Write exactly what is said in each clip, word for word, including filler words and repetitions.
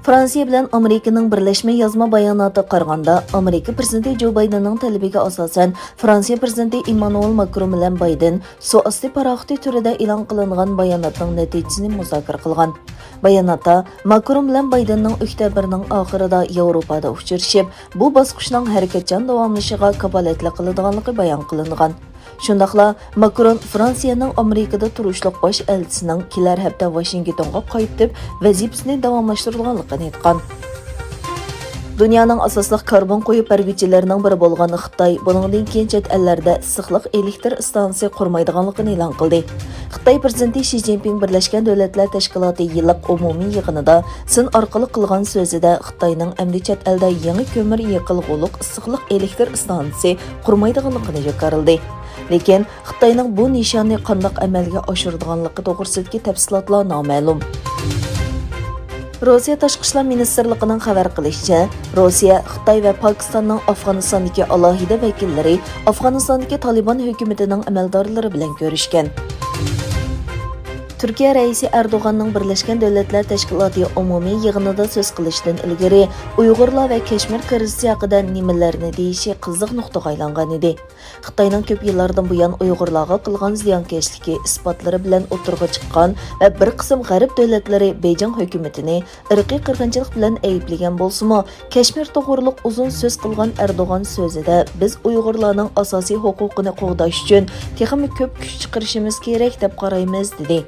فرانسىيە بىلەن ئامېرىكىنىڭ بىرلەشمە يازما باياناتىغا قارىغاندا، ئامېرىكا پىرېزىدېنتى جو بايدېننىڭ تەلىپىگە ئاساسەن، فرانسىيە پىرېزىدېنتى ئېممانۇئېل ماكرون بىلەن بايدېن سۇ ئاستى پاراخوتى تۈرىدە ئېلان قىلىنغان باياناتنىڭ نەتىجىسىنى مۇزاكىرە قىلغان. باياناتتا ماكرون بىلەن بايدېننىڭ ئۆكتەبىرنىڭ ئاخىرىدا ياۋروپادا ئۇچرىشىپ، بۇ باسقۇچنىڭ ھەرىكەتچان داۋاملىشىشىغا كاپالەتلىك قىلىدىغانلىقى بايان قىلىنغان. شۇنداقلا ماكرون فرانسىيەنىڭ ئامېرىكىدا تۇرۇشلۇق باش ئەلچىسىنىڭ كېلەر ھەپتە ۋاشىنگتونغا قايتىپ، ۋەزىپىسىنى داۋاملاشتۇرىدىغانلىقىنى ئېيتقان. دۇنيانىڭ ئاساسلىق كاربون قويۇپ بەرگۈچىلىرىنىڭ بىرى بولغان خىتاي بۇنىڭدىن كېيىن چەت ئەللەردە ئىسسىقلىق ئېلېكتر ئىستانسىسى قۇرمايدىغانلىقىنى ئېلان قىلدى. خىتاي پىرېزىدېنتى شى جىنپىڭ بىرلەشكەن دۆلەتلەر تەشكىلاتى يىللىق ئومۇمىي يىغىنىدا سىن ئارقىلىق قىلغان سۆزىدە خىتاينىڭ ئەمدى چەت ئەلدە يېڭى كۆمۈر يېقىلغۇلۇق ئىسسىقلىق ئېلېكتر ئىستانسىسى قۇرمايدىغانلىقىنى جاكارلىدى. لېكىن خىتاينىڭ بۇ نىشاننى قانداق ئەمەلگە ئاشۇرىدىغانلىقى توغرىسىدىكى تەپسىلاتلار نامەلۇم. روسىيە تاشقى ئىشلار مىنىستىرلىقىنىڭ خەۋەر قىلىشىچە، روسىيە، خىتاي ۋە پاكىستاننىڭ ئافغانىستاندىكى ئالاھىدە ۋەكىللىرى ئافغانىستاندىكى تالىبان ھۆكۈمىتىنىڭ ئەمەلدارلىرى بىلەن كۆرۈشكەن. تۈركىيە رەئىسى ئەردوغاننىڭ بىرلەشكەن دۆلەتلەر تەشكىلاتى ئومۇمىي يىغىنىدا سۆز قىلىشتىن ئىلگىرى، ئۇيغۇرلار ۋە كەشمىر كىرىزىسى ھەققىدە نېمىلەرنى دېيىشى قىزىق نۇقتىغا ئايلانغان ئىدى. خىتاينىڭ كۆپ يىللاردىن بۇيان ئۇيغۇرلارغا قىلغان زىيانكەشلىكى ئىسپاتلىرى بىلەن ئوتتۇرىغا چىققان ۋە بىر قىسىم غەرب دۆلەتلىرى بېيجىڭ ھۆكۈمىتىنى ئىرقىي قىرغىنچىلىق بىلەن ئەيىبلىگەن بولسىمۇ، كەشمىر توغرۇلۇق ئۇزۇن سۆز قىلغان ئەردوغان سۆزىدە، بىز ئۇيغۇرلارنىڭ ئاساسىي ھوقۇقىنى قوغداش ئۈچۈن تېخىمۇ كۆپ كۈچ چىقىرىشىمىز كېرەك دەپ قارايمىز، دېدى.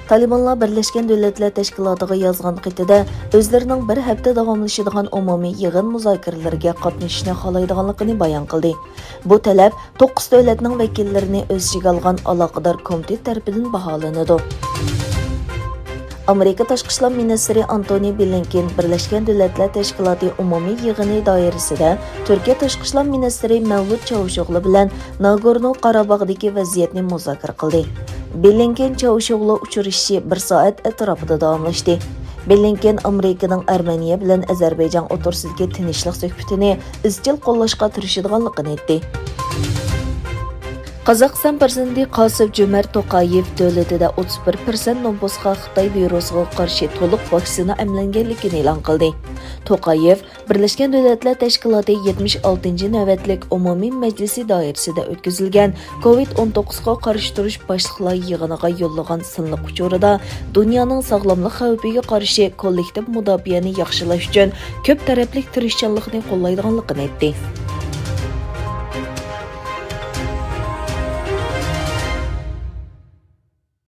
تالىبانلار بىرلەشكەن دۆلەتلەر تەشكىلاتىغا يازغان خېتىدە، ئۆزلىرىنىڭ بىر ھەپتە داۋاملىشىدىغان ئومۇمىي يىغىن مۇزاكىرىلىرىگە قاتنىشىشنى خالايدىغانلىقىنى بايان قىلدى. بۇ تەلەپ توققۇز دۆلەتنىڭ ۋەكىللىرىنى ئۆز ئىچىگە ئالغان ئالاقىدار كومىتېت تەرىپىدىن باھالىنىدۇ. ئامېرىكا تاشقى ئىشلار مىنىستىرى ئانتونى بلىنكېن بىرلەشكەن دۆلەتلەر تەشكىلاتى ئومۇمىي يىغىنى دائىرىسىدە تۈركىيە تاشقى ئىشلار مىنىستىرى مەۋلۇت چاۋۇشئوغلۇ بىلەن ناگورنو قاراباغدىكى ۋەزىيەتنى مۇزاكىرە قىلدى. بلىنكېن چاۋۇشئوغلۇ ئۇچرىشىشى بىر سائەت ئەتراپىدا داۋاملاشتى. بلىنكېن ئامېرىكىنىڭ ئەرمېنىيە بىلەن ئەزەربەيجان ئوتتۇرىسىدىكى تىنچلىق سۆھبىتىنى ئىزچىل قوللاشقا تىرىشىدىغانلىقىنى ئېيتتى. قازاقىستان پىرېزىدېنتى قاسىم جۆمەرت توقايېۋ دۆلىتىدە ئوتتۇز بىر پىرسەنت نوپۇسقا خىتاي ۋىرۇسىغا قارشى تولۇق ۋاكسىنا ئەملەنگەنلىكىنى ئېلان قىلدى. توقايېۋ بىرلەشكەن دۆلەتلەر تەشكىلاتى يەتمىش ئالتىنچى نۆۋەتلىك ئومۇمىي مەجلىسى دائىرىسىدە ئۆتكۈزۈلگەن كوۋىد ئون توققۇزغا قارشى تۇرۇش باشلىقلار يىغىنىغا يوللىغان سىنلىق ئۇچۇرىدا دۇنيانىڭ ساغلاملىق خەۋپىگە قارشى كوللېكتىپ مۇداپىئەنى ياخشىلاش ئۈچۈن كۆپ تەرەپلىك تىرىشچانلىقنى قوللايدىغانلىقىنى ئېيتتى.